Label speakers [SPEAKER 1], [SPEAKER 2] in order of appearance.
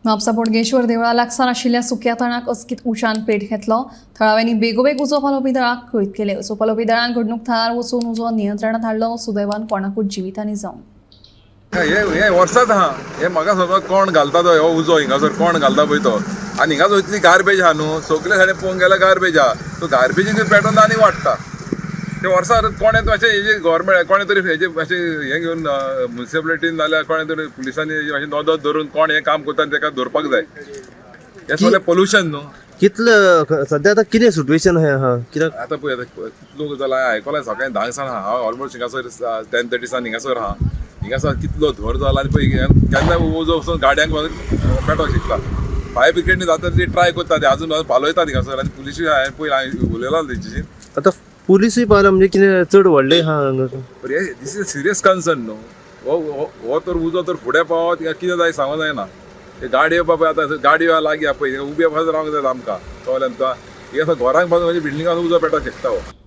[SPEAKER 1] म्हापसा बोडगेश्वर देवळा लागसार आशिल्ल्या सुक्या तणाक अचकीत उज्यान पेट घेतलो. थळाव्यांनी बेगोबेग उजो पालोवपी दळाक कळीत केले. उजो पालोवपी दळान घडणूक थळार वचून उजो नियंत्रणात हाडलो. सुदैवान कोणाकूच जिवितहानी जावंक
[SPEAKER 2] हे हे वर्साच आहा. हे म्हाका समज कोण घालता तो हो उजो हिंगासर कोण घालता पळय तो. आनी हिंगासर इतली गार्बेज आहा न्हू, सगळे सायडीन पळोवंक गेल्यार गार्बेज आहा. सो गार्बेजीन पेटोवन आनी वाडटा ते. वर्सा कोणें मातशें हेजे गव्हर्मेंट कोणें तरी हेजे मातशें हें घेवन म्युनिसिपालिटीन नाल्यार कोणें तरी पुलिसांनी हेजेर मातशें नदर धरून कोण हें काम करता तेका धरपाक जाय. हें सगळें पोल्युशन न्हू.
[SPEAKER 3] कितलं सध्या आता कितें सिट्युएशन आहा कित्याक?
[SPEAKER 2] आतां पळय, आतां कितलो जाला आयकलां. सकाळी 10 सावन आहा हांव, ऑलमोस्ट हिंगासर 10:30 सावन हिंगासर आहा. हिंगासर कितलो धोर जाला आनी पळय केन्ना उजो वचून गाडयांक पेटोवंक शकता. फायर ब्रिगेडनी जाता ती ट्राय करता, ते अजून पालयतात हिंगासर आनी पुलिसूय हांवें पळय, हांवें उलयला तेंच्याशी.
[SPEAKER 3] आता पुलिसूय पावला म्हणजे कितें चड व्हडलें आहा हांगा.
[SPEAKER 2] This is serious concern न्हू. हो हो हो तर उजो तर फुडें पावत कितें जाय सांगूंक जायना. ते गाडयो बाबा, आतां गाडयो लागीं आहा पळय, उबे पासून रावंक जाय आमकां, कळ्ळें तुका? हिंगासर घरांक पासून म्हणजे बिल्डिंगान उजो पेटोवंक शकता हो.